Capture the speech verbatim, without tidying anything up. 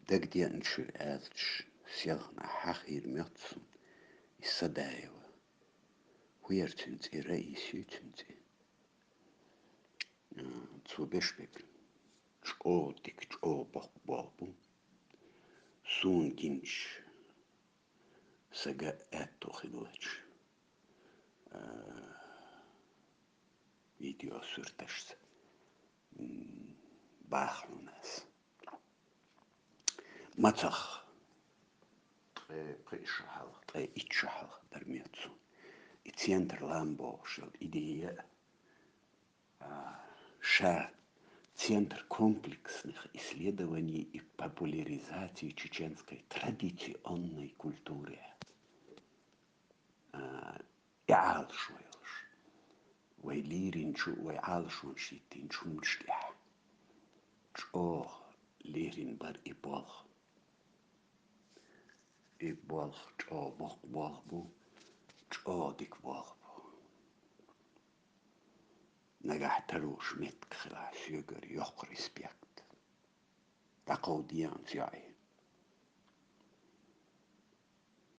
Дагадеанчуьра аьлча, селхана хьахийра моьтту суна и Садаева. ХӀун яра цуьнан цӀе, Раиса юй цуьнан цӀе? А, цо беш берг чӀогӀа дика, чӀогӀа боккха болх бу. Суна гинчу, сага аьтто хиллачу, а, видеосуьрташца, м, баха хьуна ас. Мацах, ткъе пхи шо хьалха, ткъе итт шо хьалха дара моьтту суна и центр лам бохуш йолу идея, а, ша Центр комплексных исследований и популяризации чеченской традиционной культуры. А, и Ӏалашо йолуш. Вай лийринчу, вай Ӏалашонаш хӀиттийначу хӀуманаш тӀехь чӀогӀа лерина бара и болх. И болх чӀогӀа боккха болх бу, чӀогӀа дика болх бу. Нагахь тарош меттиг хилахь, соьгара йоккха респект. ДӀакховдийта йоӀ и